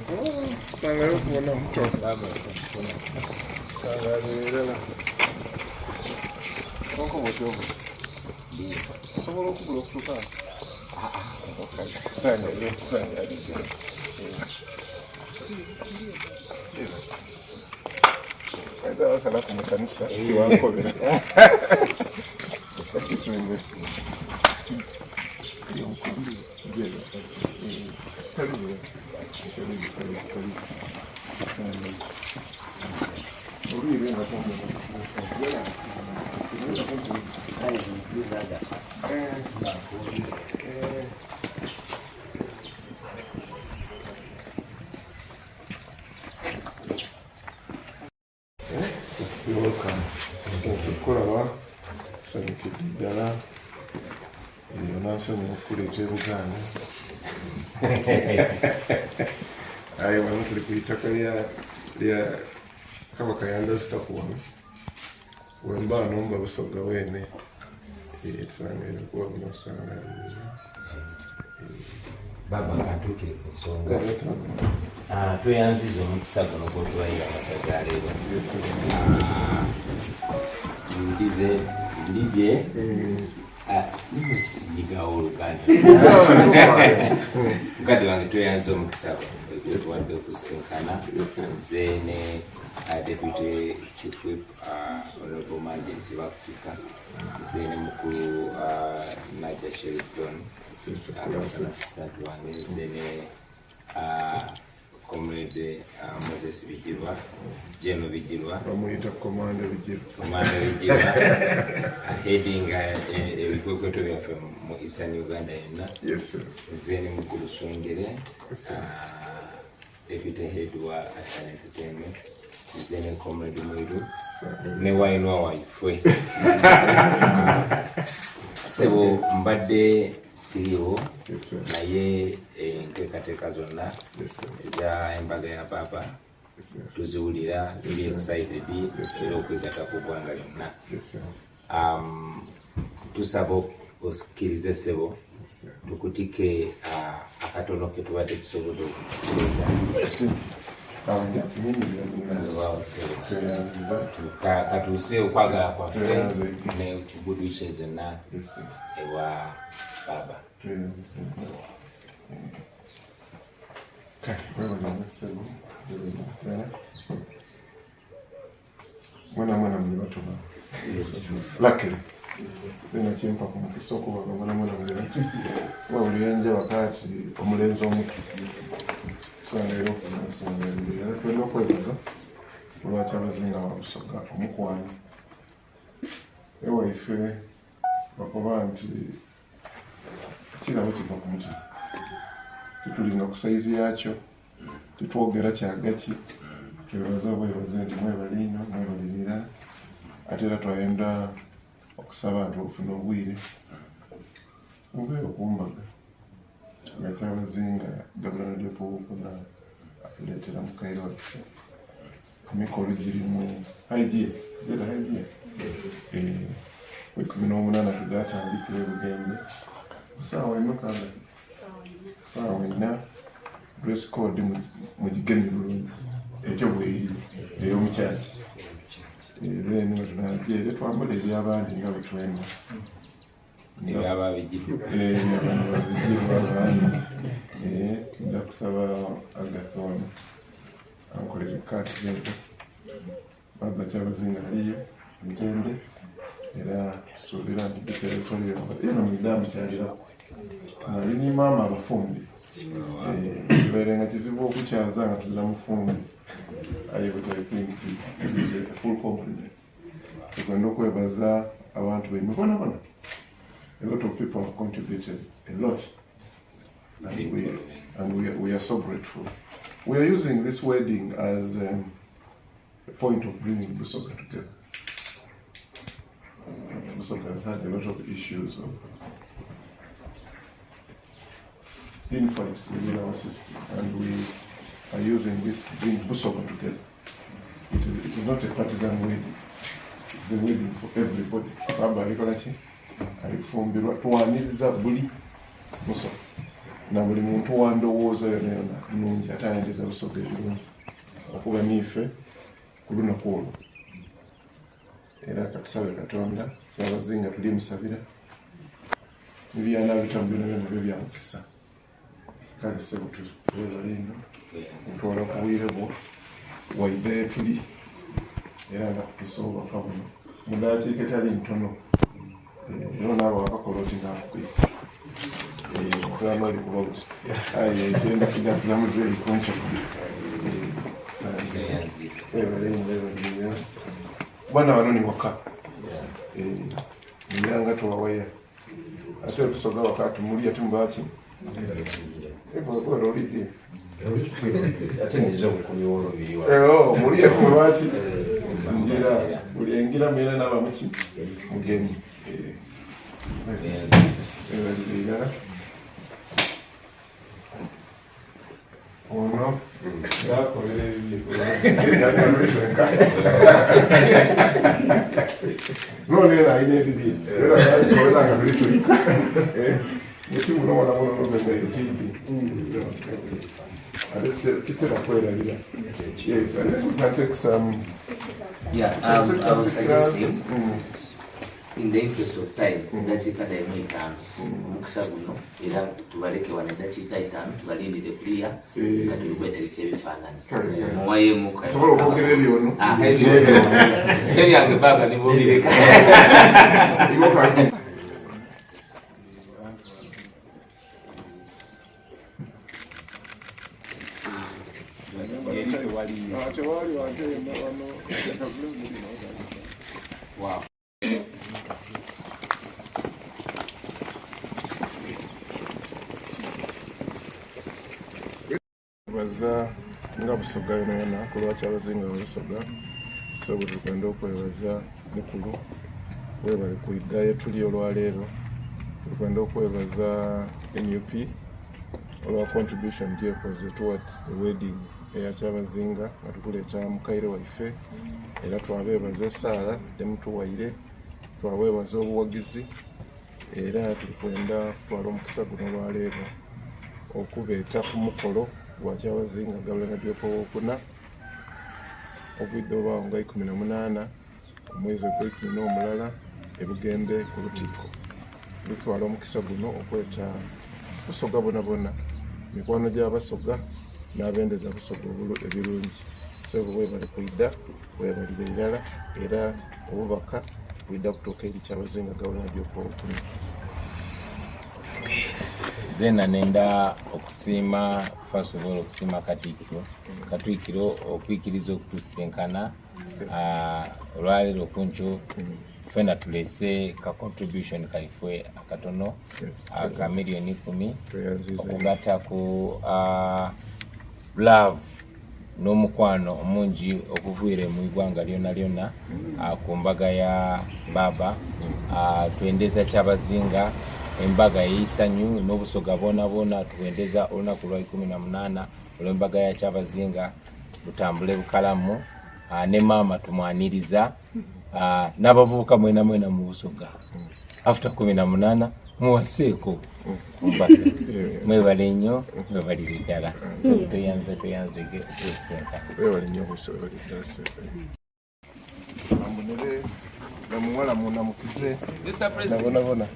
Sangayo okubona muto. Sangalirala. Onko bwotyo osobola okugula okutuuka. Sangalire, sangalire. Basala ku mukanisa tiwankobera. Kiswenge. Karibu. Karibu, karibu, karibu. Oluyire nga You're welcome. Nsikulaba nsanyukidde ddala onansonyiwa okukuleeta e Buganda. Aye wano tuli ku itaka lya Kabaka yandazikaku wano wemba nomba Busoga weene tusanga kuba buno osanga. Baba, kantuukire ku nsonga. Tweyanziza omukisa guno gwotuwayira amakya ga leero. Ndize ndidye nimekisiyigawo Oluganda. Mukadde wange, tweyanza omukisa gwotuwadde okusinkana nze ne Deputy Chief Whip, Honorable Manjes Bakutika, nze ne mukulu Naja Sherif John, assistant wange, nze ne Comrade Moses Bigirwa, Jeno Bigirwa. Bamuyita Komanda Bigirwa. Komanda Bigirwa, heading ebikwekweto byaffe mu Eastern Uganda yonna. Nze ne mukulu Swengere, deputy head wa Asan Entertainment, nze ne Comrade Mwiru ne wainwa waife. Sebo, mbadde siriwo, naye enteekateeka zonna eza embaga ya Papa tuziwulira, tuli excited era okwegatta ku ggwanga lyonna. Tusaba okkirize, ssebo, tukutike akatono ke tubadde tusobodde okuleeta. Weewaawo, ssebo. Katuuse okwagala kwaffe ne good wishes zonna ewa Baba. Weewaawo, ssebo. Kale webale, ssebo. Ddala mwana mwana muli batuba. Luckily bino kimpa ku mukisa okubaga mwana mwana muli bato, kuba buli yenjaba kaati omulenzi omuto kusanga era okusanga era twenda okwebaza olwaki abazinga wa Busoga omukwano ewaife bakoba nti kirabo kiva ku mutima, tetulinga ku sayizi yakyo, tetwogera kyagaki, twebaza bwebaze nti mwebale ino, mwebalirira. Ate era twayenda okusaba nti okufuna obwire mubeere okumbaga nga Kyabazinga Gabula atuleetera mukaire waffe. Emikolo girimu haigiya gera haigiya 18 tugatandikira ebugembe saawa emeka? Saawa 4. Dress code mugigemye bulungi, ekyo bweri ey'omukyaki. Then wetunajeere twambala ebyabandi nga bwetwenda. Ebyaba Bigirwa. Abana babigirwa abandi. Nja kusaba Agathon ankolere kaati zento. Baba Kyabazinga aliyo Ntende, era suubira nti bikyalitolero eno mukyalirako ali ni maama abafumbi. Kibeerenga kizibu okukyaza nga tuzira mufumbi, aye but I think it is a full compliment. Tugenda okwebaza abantu baimwe bona bona. A lot of people have contributed a lot and we are so grateful. We are using this wedding as a point of bringing Busoga together. Busoga has had a lot of issues of infights within our system, and we are using this to bring Busoga together. It is not a partisan wedding. It's a wedding for everybody. Baba alikola ki? Alifumbirwa, tuwaniriza buli Busoga. Na buli muntu wa ndowooza yona yona nungi ate ayendeza Busoga ebirungi okuba niife ku lunaku olwo. Era katusabe Katonda Kyabazinga tulimusabira ebyanabitamu byona byona byo bya mukisa. Kale ssebo tuwebale ino ntwala ku bwire bwo waidhe tuli era nga kutuusa obubaka buno mu daakiika etali ntono. Era onaaba wakakola oti nga nkukwisa nzana oli kuba buti aye ekyenda kigakuza muzeeyi kunkyo. Webale nnyo, webale nnyo. Bwana wano ni waka ngira nga towawaya ate otusoga waka tumulya tumubaki olidde ate nize omukumi w'olubiri. Mulye tumubaki ngira buli engira mwena naba muki mugenyi. Webalire irala. Ono yakolera ebibye none era alina ebibye era yakolera nga tuli tuli muti muno wona muno novemba ekindi ate kitera kwerabira. Yes, I think we can take some. Yeah, I was suggesting, in the interest of time, eddakiika daimu 5 omukisa guno era tubaleke wano eddakiika 5 tubalindire kuliya nga tuli kwetegeka ebifaananyi muwayemu. Osobola okwogera ebyono. Ebyange baba nibobireka. Iwo kanti. Eri tewali. Tewali wantu yenna wano. Wow. Baza nga Busoga yona yona ku lwaki abazinga ba Busoga so bwe tukwenda okwebaza mukulu webale kuidayo tuli olwaleero. Tukwenda okwebaza NUP olwa contribution gyekoze towards the wedding eya Kyabazinga nga tukuleeta mukaire waife, era twabeebaza esaala temutuwaire, twaweebaza obuwagizi, era tulikwenda kutwala omukisa guno olwaleero okubeeta ku mukolo gwa Kyabazinga Gabula Nadiope owokuna ogwidde obaawo nga 18 omwezi ogw'ekumi n'omulala ebugembe ku Lutiiko. Lutwala omukisa guno okweta Busoga bona bona, mikwano gy'Abasoga n'abendeza Busoga ebirungi. Sebo webale kwidda, webalire irala, era obubaka bwidda kutuuka eri Kyabazinga Gabula Nadiope owokuna. Zena nenda okusiima, first of all okusiima Katikkiro okwikiriza okutusisinkana olwaleero kunkyo. Fena tulese ka contribution kaifwe akatono aka miliyoni 10 Tweyanziza. okugatta ku love n'omukwano omungi okuviire mu igwanga lyona lyona ku mbaga ya baba. Twendeza Kyabazinga embaga ey'isanyu n'Obusoga bwona bwona. Twendeza olunaku lwa 18 olw'embaga ya Kyabazinga butambule bukalamu. Ne maama tumwaniriza, n'abavubuka mwena mwena mu Busoga, after 18 muwaseeko mbaga. Mwebale nnyo, mwebalire ddala. Tweyanze, tweyanzege okusenka. Webale nnyo buso, webale ddala ssebo. Ambonere namuwala munamukize Mr. nabonabona.